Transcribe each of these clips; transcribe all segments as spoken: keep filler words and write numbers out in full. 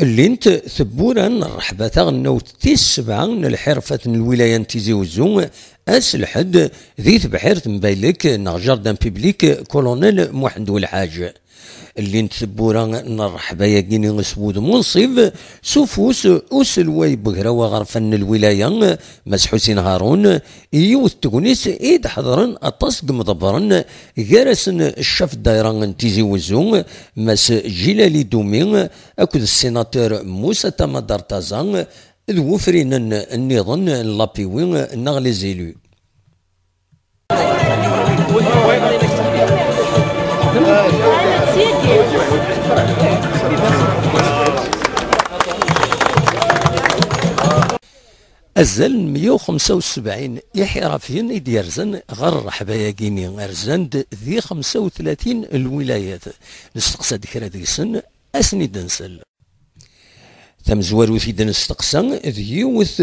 Llint tewwura n rreḥba taɣelnawt tis sebɛa n lḥirfat n lwilaya n Tizi Uzzu, ass lḥedd, di tebḥirt n Baylek neɣ jardin public Colonel Muḥend Welḥaǧ. Llint tewwura n rreḥba-agi s wudem unṣib, s ufus uselway n wegraw aɣerfan n lwilaya, Mass Ḥusin Harun, i yiwet n tegnit i d-ḥeḍren aṭas n yimḍebbren, gar-asen ccaf ddayra n Tizi Uzzu, Mass Ǧilali Dumi, akked ssinatur Musa Tamadartaza, d wufrinen nniḍen n l'A P W neɣ les élus. Azal n meyya u xemsa u sebɛin iḥirafiyen i d-yerzan ɣer rreḥba-agi-ni, rzan-d di xemsa u tlatin lwilayat. Nesteqsa-d kra deg-sen, ad sen-id-nsel. Tamezwarut i d-nesteqsa d yiwet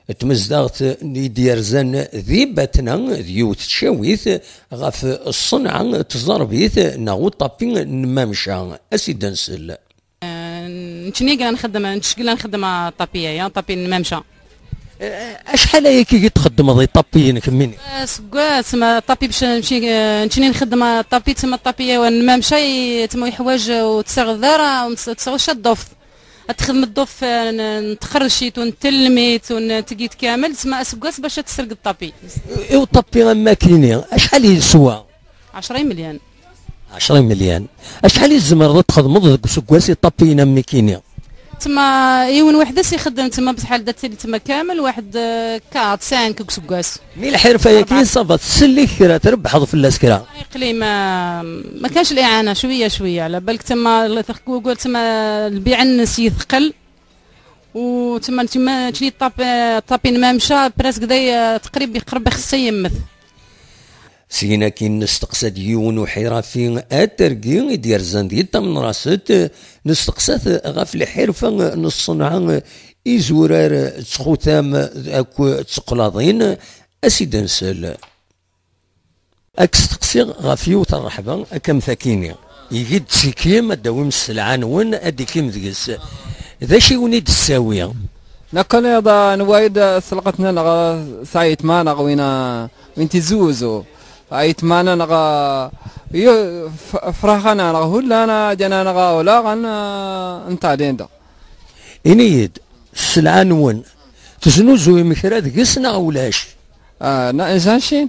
n tmezdaɣt i d-yerzan di Batna, d yiwet n tcawit ɣef ṣṣenɛa n tẓerbit neɣ uṭapi n Mamca. Ad s-id-nsel. Nekkni i nxeddem, nekkni i nxeddem aṭapi-aya, aṭapi n Mamca. Acḥal ayagi i txeddmeḍ iṭapiyen kemmini? Aseggas, ma ṭapi bac, bac, eh, nekkni nxeddem ṭapi, tma ṭapi-aya n Mamca, i-, tma yeḥwaǧ ur tseɣ ara, ur tseɣ ca ḍḍuft. Ad txedmeḍ ḍḍuft, eh, n, n tqercit, u n telmit, u n tgit kamel, tma aseggas bac ad tessergeḍ ṭapi. I uṭapi am wakini, acḥal yeswa? Ɛecra imelyan. Ɛecra imelyan. Acḥal i tzemreḍ ad txedmeḍ deg useggas iṭapiyen am wakini? Tma yiwen weḥd-s ixeddem tma bṣeḥ da tili tma kamel, waḥed, eh, quatre, cinq deg useggas. Mi lḥirfa-yaki, ça va, tsellek kra, trebbḥeḍ fell-as kra? Iqli ma, ma kanx liɛana, cwiya, cwiya. Ala balk tma, tma lbiɛ-nnes yetqel. U tma, tma, tma, ṭapi n Mamca, presque day, eh, tqrib, iqreb ixeṣṣi yemmet. Syin akkin nesteqsa-d yiwen uḥirafi atergi i d-yerzan di Tamnraset, nesteqsa-t ɣef lḥirfa n ṣṣenɛa izurar d txutam akk d teqlaḍin, ad s-id-nsel. Ad k-steqsiɣ ɣef yiwet n rreḥba, akka am takini. Igi-d sikim, ad d-tawim sselɛa-nwen, ad d-ikim deg-s. D acu i wen-id-tessawi? Nekkni d, nwayeḍ s lqetna neɣ s ayetma neɣ win, win tizuzu. Ayetma neɣ, yu-, f-, fraxana neɣ hullan, ǧana neɣ ulaɣen, n tadinda. Ini-yi-d, sselɛa-nwen, teznuzuyem kra deg-s neɣ ulac? Ah, na, nzan cin.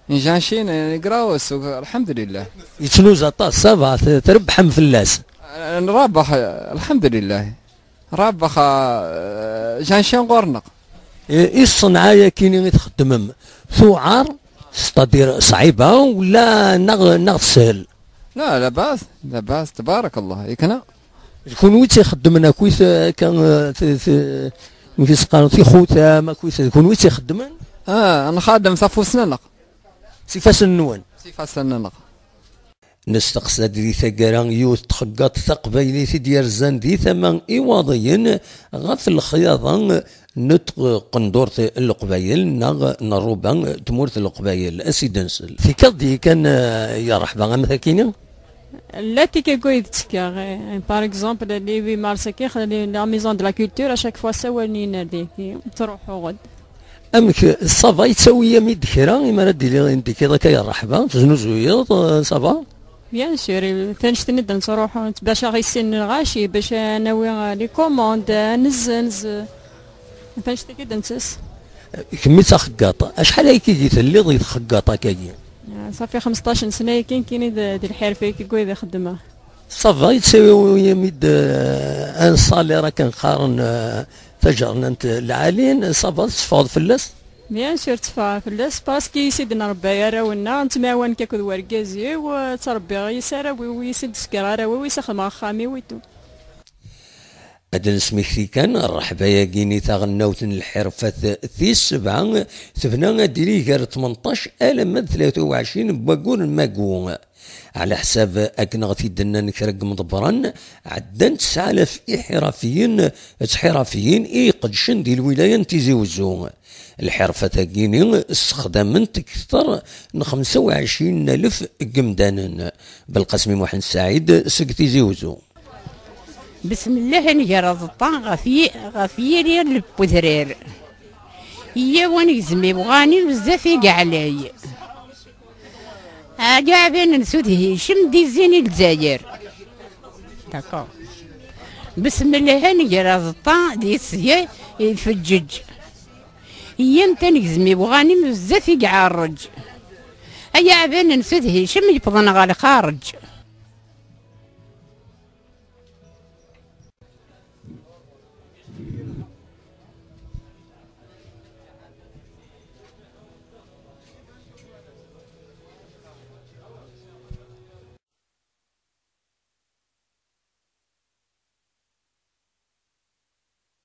Nzan cin, eh, graos, alḥamdulillah. Yettnuz aṭas, ça va, t-, trebbḥem fell-as? Ah, nrabaḥ, alḥamdulillah. Rabaḥ, ah, nzan cin ɣur-neɣ. I, i ṣṣenɛa-yakini i txeddmem, tuɛer, c'est-à-dire ṣɛiba, wala neɣ, neɣ teshel? La, labas, labas, tabarakallah, ikna. D kunwi i tt-ixeddmen akkit, eh, akka, eh, t-, t-, amek i s-qqaren, tixutam akkit, d kunwi i tt-ixeddmen? Ah, nxaddem s afus-nneɣ. S ifassen-nwen? S ifassen-nneɣ. Nesteqsa-d di taggara yiwet n txeggaṭ taqbaylit i d-yerzan di tama Iwaḍiyen ɣef lexyaḍa n tqendurt n Leqbayel neɣ n rruba n tmurt n Leqbayel. Ad s-id-nsel. Tikkaḍ-d yakan, eh, ya rreḥba am takini? La tikka goy d tikka, eh, par exemple, les huit mars-agi, la maison de la culture, à chaque fois, ssawalen-iyi-d, ttruḥuɣ-d. Amek, ça va, yettawi-yam-id kra, imi ara d-tiliḍ indikiḍ akka ya rreḥba, teznuzuyeḍ, eh, ça va? Bien sûr, tanect-nni d-nettruḥu, bac aɣ-issinen lɣaci, bac ad nawi, eh, les commandes, ad nezzenz. Tanect-agi d-nettess. Kemmi d taxeggaṭ, acḥal ayagi telliḍ i txeggaṭ akkagi? Ah, safi xmesṭac n sna yakan kini d, d lḥirfa-agi i xeddmeɣ. Ça va, yettawi-yam-id, eh, un salaire akken qqaren, eh, tajernant lɛali, ça va, tesseffɣeḍ fell-as? Bien sûr, tteffɣeɣ fell-as, parce que yis i d-nṛebba arraw-nneɣ, nettemɛawan akked wergaz-iw, eh, ttṛebbiɣ yis arraw-iw, yis i d-ssekreɣ arraw-iw, yis xedmeɣ axxam-iw et tout. Ad d-nesmekti kan, rreḥba-agi-ni taɣelnawt n lḥirfat tis sebɛa, tebna ad d-tili gar tmenṭac alamma d tlata u ɛecrin n waggur n magu. Ɛla ḥsab akken ɣ t-id-nnan kra n yimḍebbren, ɛeddan tesɛa alaf iḥirafiyen, ttḥirafiyen i iqeddcen di lwilaya n Tizi Wezzu. Lḥirfat-agi-ni ssexdament kter n xemsa u ɛecrin alef n yimdanen. Belqasem Muḥend Saɛid seg Tizi Wezzu. Besmellah a nger aẓeṭṭa ɣef yi-, ɣef yiri n wedrar. Yyaw a negzem i uɣanim zdat i yeɛlay. Agaɛban n Sud Hicem d izin i Lezzayer. D'accord. Besmellah a nger aẓeṭṭa di tesga ifeǧǧeǧ. Yyamt a negzem i uɣanim zdat i iɛerreǧ. Ay aɛban n Sud Hicem yewwḍen ɣer lxareǧ.